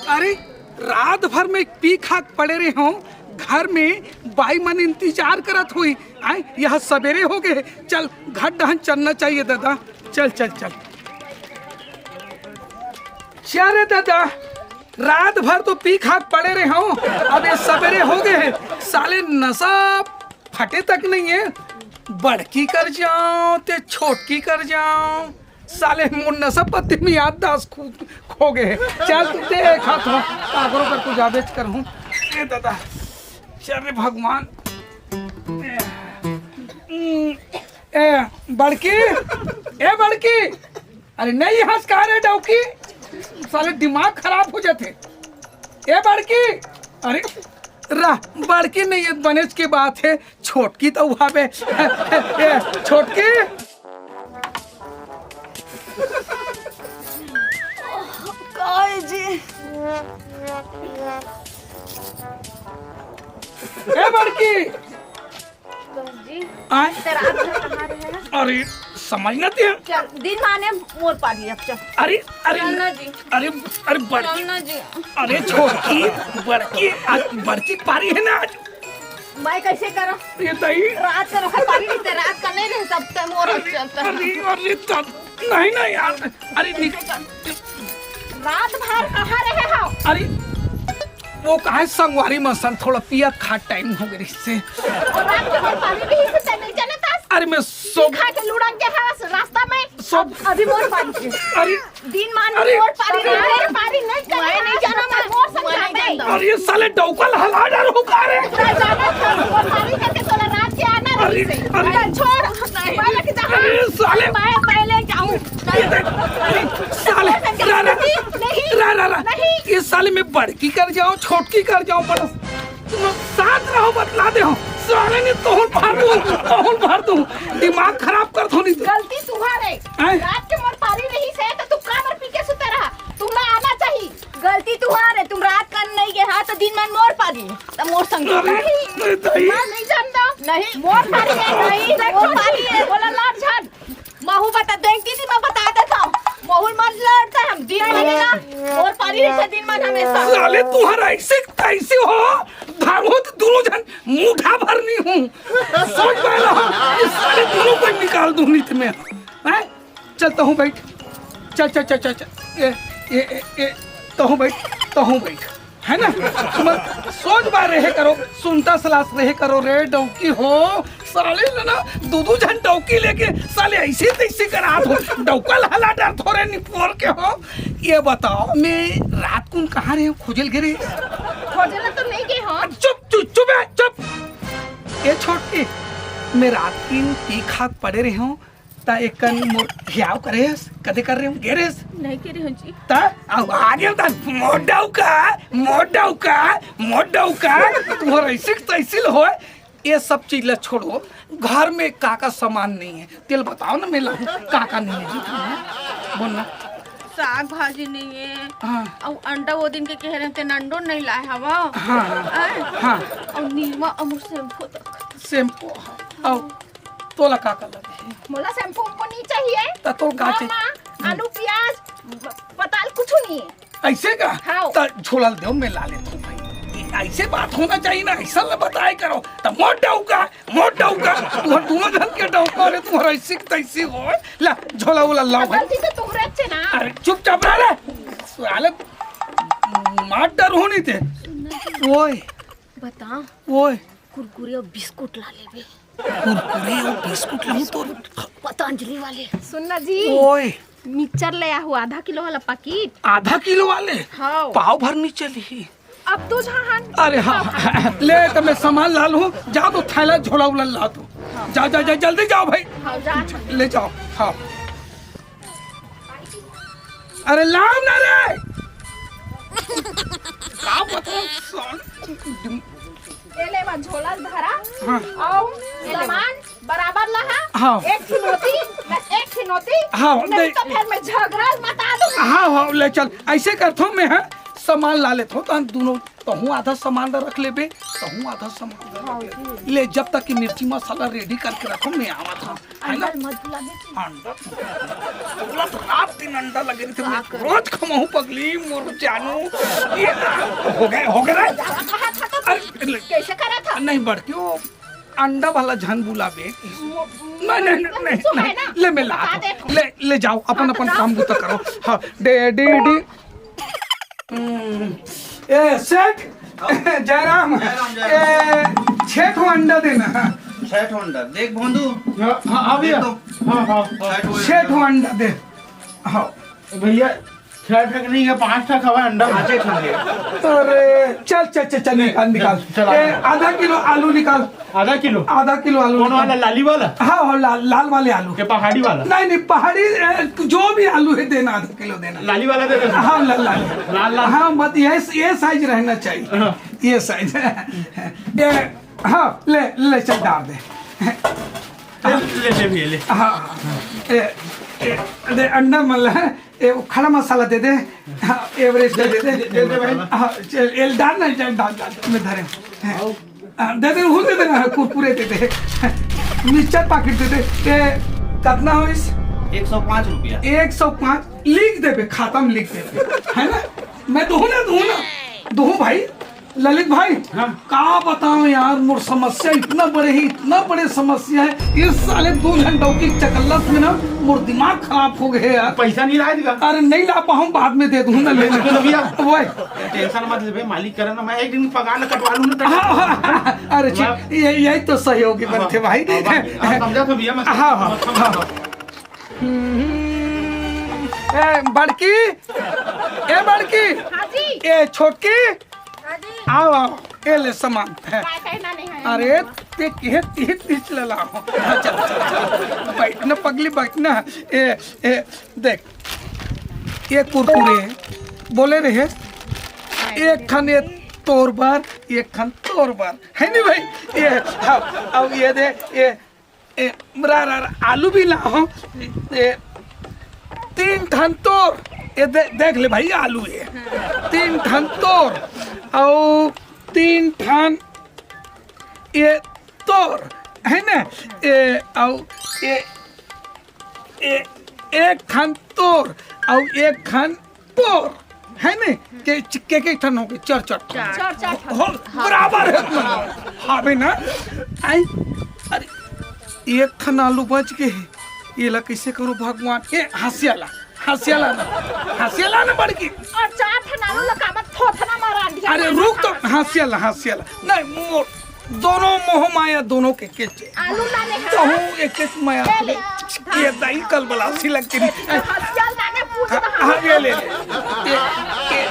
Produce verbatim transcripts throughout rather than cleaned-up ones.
अरे, रात भर में पी खा के पड़े रहे हों, घर में बाई मन इंतजार करत होही। आय, यह सबेरे हो गए, चल घर डहन चलना चाहिए दादा, चल चल चल। अरे दादा, रात भर तो पी खा के पड़े रहे हों, अब ये सबेरे हो गए, साले नशा फटे तक नहीं है। बड़की कर जाओ ते छोटकी कर जाओ, साले मोर नशा पत्ती में याददाश्त खो, खो गए। चल तू दे एक हाथ हो, कागरो कर तू जाबेच कर हूँ। ए दादा, अरे भगवान। ए, ए, बड़की, ए बड़की, अरे नहीं हंस का रे डौकी, साले दिमाग खराब हो जाते। ए बड़की, अरे रा, बड़की नहीं है, बनेच के बात है, छोटकी तो हुआ बे। ए, छोटकी। काय जी? ए बड़की। जी। आय? ते रात भर कहाँ रहे हैं? अरे, समझ ना ते। चल, दिन माने मोर पारी अब चल। अरे, अरे, चल ना जी। अरे, अरे, बड़की, चल ना जी। अरे, छोटकी, बड़की, आज बड़की पारी है ना आज। मैं कैसे करूँ? ये तई। रात का रखा पारी नहीं ते, रात का नहीं रहे, सब ते मोर अरे, चलता है। अरे, अरे, तब, नहीं ना यार, अरे, निक- रात भर कहाँ रहे हो? अरे, वो काहे संगवारी मन सन थोड़ा पियत खात टाइम हो गए से। और रात के मोर पारी नहीं से ते नहीं जाने था? अरे मैं सो खा के लुढ़क गया है रास्ता में। सो अब अभी मोर पारी है। अरे दिन मान अरे मोर पारी नहीं, मोर पारी नहीं करे, नहीं जाना मैं मोर संग जाते। अरे ये साले डौकल हला डर हो का रे? ना जाना था, मोर पारी करके तोला रात के आना अरे, रही से। अरे। अरे छोड़, मैं लेके जा। अरे साले मैं, मैं ले जाऊँ। ये देख, अरे साले, रा, रा, नहीं, रा, रा, रा। नहीं। ये साले मैं बड़की कर जाऊँ, छोटकी कर जाऊँ, बड़ा तुम लोग साथ रहो, बतला दे हो। साले ने तोहन भर दूँ, तोहन भर दूँ। दिमाग खराब कर दो नहीं तो। गलती तुम्हारे। हैं? रात के मोर पारी नहीं से तो तू काबर पी के सुते रहा? तुमला आना चाहिए। गलती तुम्हारे, तुम रात का नहीं गए हा तो दिन मन मोर पारी, तो मोर संग अरे, नहीं। अरे दाई। मैं नहीं जानता। नहीं, मोर पारी है, नहीं, मोर पारी है। बोला लाट झाड़। महू बता, देख दीदी, मैं बता देता हूँ। महू मन लड़ता है, हम दिन में ना, मोर पारी रहता दिन मन हमेशा। साले तुम्हारा ऐसे तैसे हो, भागो तो दोनों जन मुठा भरनी हूँ। सोच पा रहा हूँ, ये साले दोनों को निकाल दूँ नित में। हैं? चल, तहूँ बैठ। चल, चल, चल, चल, चल। ए, ए, ए, ए, तहूँ बैठ, तहूँ बैठ। है ना? तुम सोच बार रहे करो, सुनता सलास रहे करो रे, डौकी हो। साले ल ना, दू दू झन डौकी लेके साले ऐसे तैसे करा दो। डौका लाला डर थोरे निपोर के हो। ये बताओ, मैं रात कुन कहाँ रहे हो? खोजल गे रहे? खोजल तो नहीं गए हो। चुप, चुप, चुप है, चुप। ये छोटकी, मैं रात दिन पी खा के पड़े रहे हूँ, त एक कन मोर हियाव करेस, कदे कर रहे हूँ, गे रेस? नहीं करे हूँ जी। त अब आगे त मोर डौका, मोर डौका, मोर डौका, तुम्हारा ऐसे तैसिल होय, ये सब चीज ला छोड़ो, घर में का का सामान नहीं है, तेल बताओ ना, मैं लाऊं, का का नहीं है जी, तुम्हारा? बोल ना। साग भाजी नहीं है। हाँ। और अंडा वो दिन के कह रहे थे, अंडो नहीं लाए हवा। हाँ, हाँ। आए? हाँ। और नीमा और शैम्पू तक। शैम्पू, हाँ। और तोला का का लगे? मोला शैम्पू उम्पू नहीं चाहिए। त तोला का हाँ, चाहिए? माँ, आलू, प्याज, ब-, पताल कुछ नहीं है। ऐसे का? हाँ। त झोला ल देव, मैं ला लेता हूँ भाई। ऐसे बात होना चाहिए ना, ऐसा ल बताए करो। त मोर डौका, मोर डौका, तुम्हार दोनों जन के डौका रे, तुम्हारा ऐसी तैसी हो। ला, झोला वोला लाओ भाई। गलती तो तुम्हारे से ना। अरे चुपचाप रह रे। साले मार डर होनी थे। ओए। बता। ओए। कुरकुरे और बिस्कुट ला लेबे। कुरकुरे और बिस्कुट लाऊं तो पतंजलि वाले। सुन ना जी। ओए। मिक्सचर ले आहू आधा किलो वाला पैकेट। आधा किलो वाले? हाँ। पाव भर नहीं चली। अब तू जहाँ अरे हाँ, हाँ, ले तो मैं सामान ला लूँ, जा तो थैला झोला उला ला दो। जा, जा, जा, जल्दी जाओ भाई। हाँ, जा। ले जाओ, हाँ। अरे लाओ ना रे। का बताऊं, साले। ये ले बा झोला धरा। हाँ। और सामान बराबर लहा। हाँ। एक ठिनोती, बस एक ठिनोती। हाँ, नहीं दे- तो फिर मैं झगड़ा मचा दूंगा। हाँ, हाँ, ले चल। ऐसे करथो मैं, हाँ, सामान ला लेथो, तो हम दोनों तहूँ आधा सामान ला रख लेबे, तहूँ आधा सामान ला रख लेबे। ले, जब तक कि मिर्ची मसाला ready करके रखो, मैं आवत हूँ, है ना? अंडा मत भुला दे। अंडा? तोला तो रात दिन अंडा लगे रहिथे, मैं रोज खमाहूँ पगली, मोर जानू। ये हो गए, हो गए रे। कहा था तो अरे, ले। कैसे करा था? नहीं, बड़की, वो अंडा वाला झन बुलाबे। वो नहीं, नहीं, नहीं, नहीं, सुना है नहीं। ना? ले, मैं ला बता दे। ले, ले जाओ, अपन, हाँ, अपन बताओ। काम बुता करो। हाँ, डे, डे, डे। हम्म, ए, सेठ, जयराम, जयराम, जयराम। ए, छह ठो अंडा देना। छह ठो अंडा। देख भोंदू। हाँ, हाँ, हाँ, भैया। देख तो। हाँ, हाँ। छह ठो छह ठो अंडा। अंडा दे। हाँ। भैया, छह ठक नहीं है, पाँच ठक हवा अंडा। पाँचे ठक है। अरे, चल, चल, चल, चल, निकाल, निकाल। चल, ए, आधा किलो आलू निकाल। आधा किलो? आधा किलो आलू कौन निकाल। वाला, लाली वाला? हाँ, हाँ, लाल, लाल वाले आलू। ये पहाड़ी वाला? नहीं, नहीं, पहाड़ी, ए, जो भी आलू है, देना, आधा किलो देना। लाली वाला दे दे। हाँ, लाल, लाल। लाल, लाल। हाँ, बस ये, ये size रहना चाहिए। हाँ। ये size। ए, हाँ, ले, ले, चल, डाल दे। ले, ले, ले भैया, ले। हाँ, हाँ। ए, ए, दे, अंडा मन ला, ए, वो खड़ा मसाला दे दे। हाँ, Everest दे दे। दे, दे, दे भाई। हाँ, चल, ए, डाल ना, डाल, डाल, डाल, मैं धरे हूँ। हाँ, दे दे, वो दे दे ना, कुरकुरे दे दे। Mixture packet दे दे। ए, कितना होइस? एक सौ पाँच रुपया। एक सौ पाँच लिख देबे, खाता में लिख देबे, है ना? मैं दूँ ना, दूँ ना, दूँ भाई। ललित भाई, हाँ। का बताओ यार, मोर समस्या इतना बड़े ही, इतना बड़े समस्या है। इस साले दो झन डौकी चकल्लस में ना मोर दिमाग खराब हो गए यार। पैसा नहीं लाए देगा? अरे नहीं ला पाऊँ, बाद में दे दूँ ना, ले ले। सुन भैया। ओए। Tension मत ले बे, मालिक करे ना, मैं एक दिन पगार ना कटवा लूँ ना। हाँ, हाँ, हाँ। अरे ठीक, मैं ये, यही तो सहयोगी हाँ, बनते भाई। हाँ, बात, हाँ, समझा था भैया मैं। हाँ, हाँ, हाँ। ए बड़की, ए बड़की, हाँ जी। ए छोटकी, हाँ जी। आओ, आओ, ए ले सामान। काय काय लाने हैं? अरे, ते के तीस तीस ले लाओ। हाँ, चल, चल, चल। बैठ ना पगली, बैठ ना। ए, ए, देख, ये कुरकुरे बोले रहे, एक खन ये तोर बर, एक खन तोर बर, है नहीं भाई? ये, अब, अब ये दे, ये ए, रा, रा, रा, आलू भी लाहो। ए, तीन ठन तोर। ए, दे, देख ले भाई, आलू है। तीन ठन तोर। अउ तीन ठन ये तोर, है ना? ए, अउ ए, ए, एक ठन तोर, अउ एक ठन तोर, है ने? के, के, के ठन हो गए? चार, चार ठन। चार। चार, चार ठन। हो, हाँ। बराबर है तुम। हाँ बे ना? आई, अरे, एक ठन आलू बच गए। ये ला कैसे करो भगवान? ए, हंसिया ला, हंसिया ला ना, हंसिया ला ना बड़की। अउ चार ठन आलू ला काबर थोथना मारा दिया? अरे रुक तो, हंसिया ला, हंसिया ला। नहीं, मोर दोनों मोह माया, दोनों के केचे। आलू लाने हैं। कहूँ एक एक माया। ले ले। ये दाई कल बलासी लग के नहीं। हंसिया लाने पूछ हाँ, रहा हाँ, ये ले ले। ये, ये,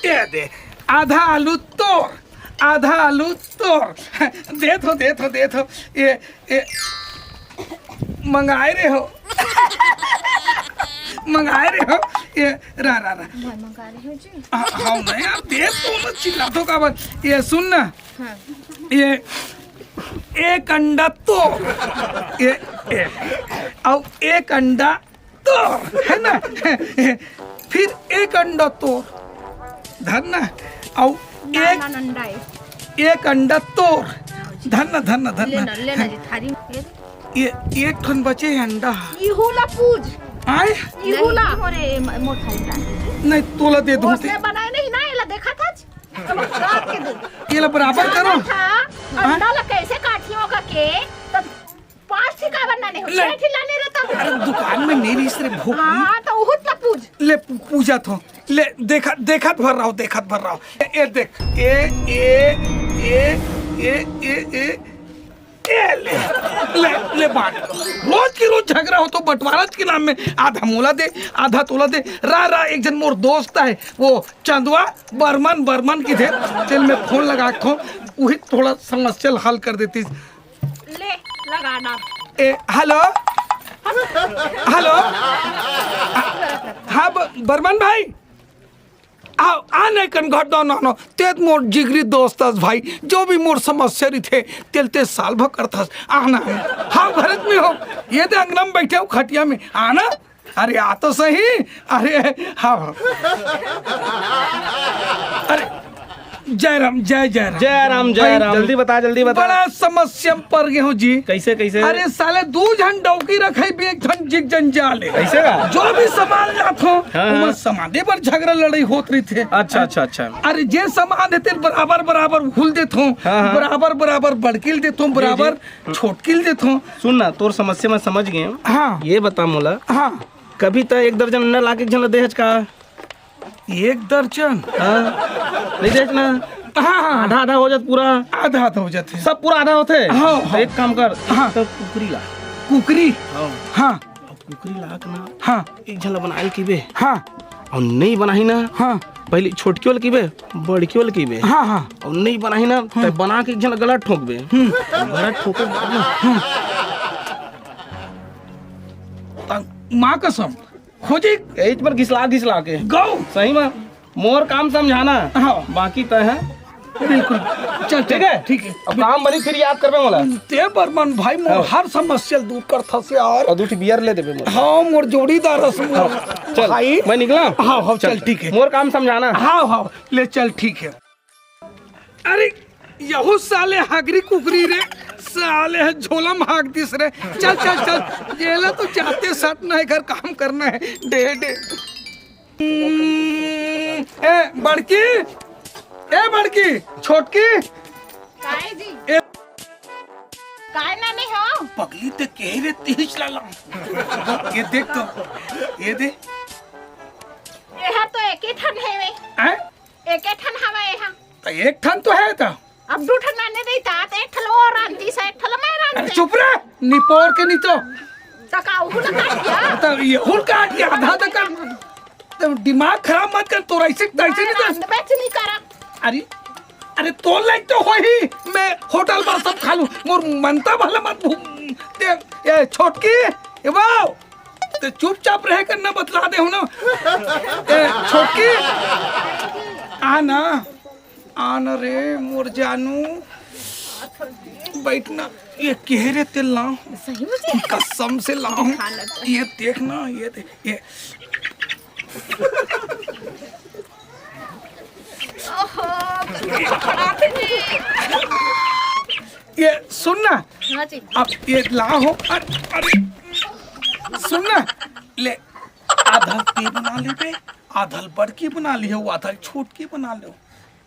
ये दे। आधा आलू तोर, आधा आलू तोर। दे दो, दे दो, दे दो। ये, ये मंगाए रहे हो। मंगाए रहे हो। ये रा, रा, रा। भाई मंगा रहे हो जी। हाँ, हाँ, मैं यार दे तो मत चिल्ला दो काबर। ये सुन ना। हाँ। ये एक अंडा तोर। ये, ये, अउ एक अंडा तोर, है ना? फिर एक अंडा तोर, धर ना, अउ ना, एक, ना, अंडा है। एक अंडा तोर, धर ना, धर ना, धर ना। लेना, लेना जी, थारी में। ये एक ठन बचे हे अंडा। इहू ला पूज। आय? इहू ला। नहीं, मोरे, म-, मोर थारी डाल दीजिए। नहीं, तोला दे दूँ ओसने ते। बनाए नहीं ना, एला देखा था? अब काट के दे। ये ला बराबर करो। था, हाँ? अंडा ला कैसे काटियों का के, तब पाँच ठिका बनना नहीं हो, ले। छह ठिला नहीं रहता। अरे दुकान में नहीं रही, सिर्फ भोग हाँ, तो उहुत ला पूज। ले पू-, पूजा थो। ले, देखा, देखत भर रहो, देखत भर रहो। ए, ए, देख। ए, ए, ए, ए, ए, ए, ए, ले, ले, ले बांट लो। रोज की रोज झगड़ा हो तो बंटवारा के नाम में आधा मोला दे, आधा तोला दे। रा, रा, एक जन मोर दोस्त है, वो चंदवा बर्मन, बर्मन की थे। चल मैं फोन लगा के हूँ, वही थोड़ा समस्या हल कर देती। ले, लगा ना। ए, हेलो? हेलो? हाँ, ब-, बर्मन भाई? आ, आ नहीं कन घट दो, ना, ना। ते मोर जिगरी दोस्त अस भाई, जो भी मोर समस्या रही थे, तेल ते साल भर करथस। आना। हाँ, भरत में हो। ये ते अंगना में बैठे हो खटिया में। आना। अरे, आ तो सही। अरे, हाँ। अरे, जय राम, जय, जय राम। जय राम, जय भाई, राम। जल्दी बता, जल्दी बता। बड़ा समस्या में पड़ गए हो जी। कैसे, कैसे? अरे साले, दू झन डौकी रखे भी एक ठन जिग जंजाल है। कैसे का? जो भी सामान लात हो, हाँ, हाँ। ओमा सामाने पर झगड़ा लड़ाई होत रहिथे। अच्छा, अच्छा, अच्छा। अरे जे सामान हे तेल बराबर बराबर हुल देत हो, हाँ, हाँ। बराबर बराबर बड़की ल देत हो, जी, बराबर जी। छोटकी ल देत हो। सुन ना, तोर समस्या मैं समझ गए हूँ। हाँ। ये बता मोला, हाँ। कभी त एक दर्जन अंडा लाके एक झन ल देहच का? एक दर्जन? हाँ, नहीं देहच ना। हाँ, हाँ। आधा आधा हो जात पूरा। आधा आधा हो जात हे। सब पूरा आधा होथे। हाँ, त हाँ। एक काम कर, हाँ। त कुकरी ला। कुकरी? हाँ। हाँ। अब कुकरी ला के ना, हाँ। एक झन ला बनाए ल कहिबे। हाँ। अउ नहीं बनाही ना, हाँ। पहली छोटकी वाला कहिबे, बड़की वाला कहिबे। हाँ, हाँ। अउ नहीं बनाही ना, हम्म। त बना के एक झन ला गला ठोकबे। हम्म। गला ठोके के बाद ना, हम्म। त माँ कसम, हो जी। यही पर घिसला घिसला के। गौ। सही में, मोर काम समझाना। हाँ। बाकी तय है। बिल्कुल। चल, ठीक है? ठीक है। अब काम बनी फिर याद करबे मोला। ते बर्मन भाई, मोर हाँ। हर समस्या दूर करथस यार। अउ दू ठी बियर ले देबे मोला। हाँ, मोर जोड़ीदार हस मोर। हाँ, चल, भाई। मैं निकला? हाँ, हाँ, चल, चल, ठीक है। मोर काम समझाना। हाँ, हाँ, ले चल, ठीक है। अरे, यहू साले हगरी कुकरी रे, साले ह झोला में हाक दिस रे। चल, चल, चल, जेला तो जाते सट ना, एकर काम करना है। Day, day. हम्म, ए, बड़की, ए, बड़की, छोटकी। काय जी? ए। काय नाने हो? पगली ते कहे रे तीस लाला। ये देख तो, ये दे। ये हर तो एक ही ठन है वे। हैं? एके ठन हवय एहा। त एक ठन तो है त। अब दू ठन आने दे ता, त एक ठन ओ रांधी सा, एक ठन मैं रांधी अरे से। चुप रे, निपोर के नहीं तो। त का उहू ला काट दिया? त ये हुल काट के आधा तक कर। त दिमाग खराब मत कर, तोर ऐसे तैसे नहीं तो। रांध बेच नहीं करब। अरे, अरे तोर लायक तो होही, मैं होटल में सब खा लूं। मोर मनता भला मत भू-, दे, ए छोटकी, ए बाऊ, ते चुपचाप रहे कर ना, बतला दे हूं ना। ए, छोटकी, आ ना, आ ना रे, मोर जानू, बैठ ना। ये कहे रे तेल लाऊं? सही में जी? कसम से लाऊं। खा लगा। ये देख ना, ये देख, ये। ओहो, आप जी। ये सुन ना, हाँ जी। अब ये लाऊं, अरे, अरे, सुन ना, ले, आधा ते बना लेबे, आधा बड़की बना लियो, आधा छोटकी बना लियो।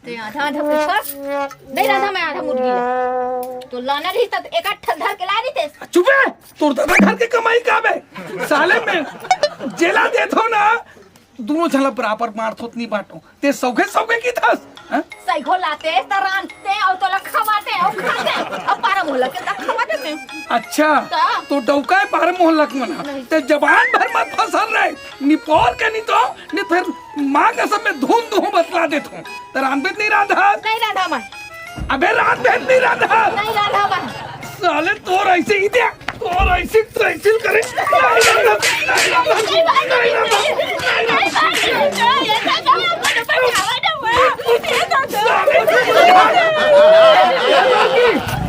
ते आधा, आधा पूछा? नहीं रांधा मैं आधा मुर्गी ला। तो लाना रही तब एक आध ठन धर के ला रही थे। चुप रे, तोर दादा घर के कमाई का बे? साले मैं जेला देथो ना, दोनों झन ला बराबर मारथों त नहीं बांटों। ते सौघे सौघे कहिथस, हाँ? सही घोलाते, त रांधते, अउ तोला खवाते, अउ खाते, अउ पारा मोहल्ला के तक खवाते ते। अच्छा, त? तो डौका है पारा मोहल्ला के मन ह। नहीं। ते जबान भर मत फंसल रहे, निपोर के नहीं तो, नहीं फिर माँ कसम मैं धुन धुन बतला देथों। त रांधबे त नहीं रांधा? नहीं रांधा मैं। अबे रांधबे त नहीं रांधा? नहीं रांधा मैं। साले तोर ऐसे ही दे, तोर ऐसे तैसे करे।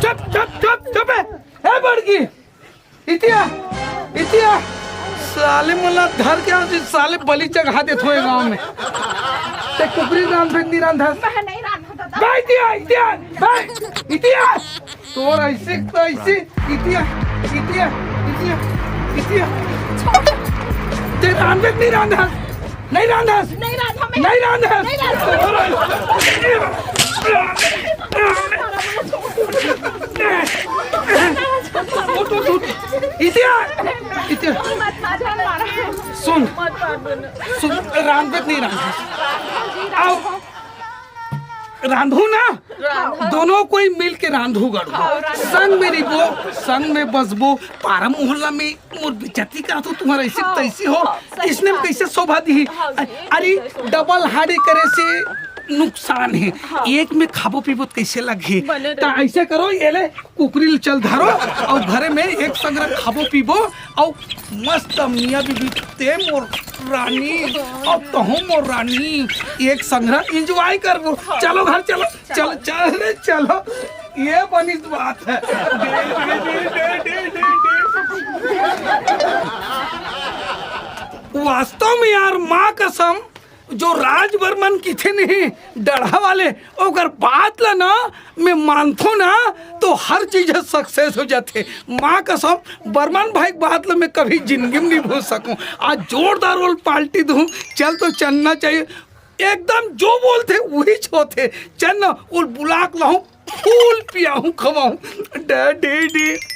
चुप, चुप, चुप, चुप, ए, ए बड़की, इतिया, इतिया, साले मोला धर के आज साले बलि चघा देथों ए गांव में। ते कुकरी रांधबे त नहीं रांधा? मैं नहीं रांधा दादा। बे इतिया, इतिया, बे इतिया। तोर ऐसे तो ऐसे, इतिया, इतिया, इतिया, इतिया। ते रांधबे त नहीं रांधा? नहीं रांधा? नहीं रांधा मैं। नहीं रांधा? नहीं रांधा। तोर ऐसे। उठ, उठ, उठ। इतिया, इतिया। मत मार, मत मार। सुन, मत मार। सुन, रांधबे त नहीं रांधा? आओ। रांधू ना? रांधा। दोनों कोई मिल के रांधू गढ़ू। हाँ, रांधू। संग में रिबो, संग में बसबो, पारा मोहल्ला में मोर बेइज्जती करथो, तुम्हारा ऐसे हाँ, तैसे हो, हाँ, सही इसने में बात। कैसे शोभा दी? हाँ, अ-, जी, अरे, सही शोभा। डबल हाड़ी करे से नुकसान है। हाँ। एक में खाबो पीबो त कैसे लगही? बने त रहो। ऐसे करो, ये ले, कुकरी ल चल धरो अउ घरे में एक संग रख खाबो पीबो अउ मस्त मियाँ बीबी ते मोर रानी अउ तहूँ मोर रानी एक संग रख enjoy करबो। चलो घर चलो, चल, चल रे चलो, ये बनी बात है। वास्तव में यार माँ कसम जो राज बर्मन किथे नहीं डढ़ा वाले, ओकर बात ला ना मैं मानथो ना, तो हर चीज ह सक्सेस हो जाथे। माँ कसम, बर्मन भाई के बात ला मैं कभी जिंदगी में नहीं भूल सकूं। आज जोरदार ओल पार्टी दूं। चल तो चलना चाहिए, एकदम जो बोलथे उहीच होथे। चल ना, ओल बुला के लाहूं, फूल पियाहूं, खवाहूं। डे डे डे।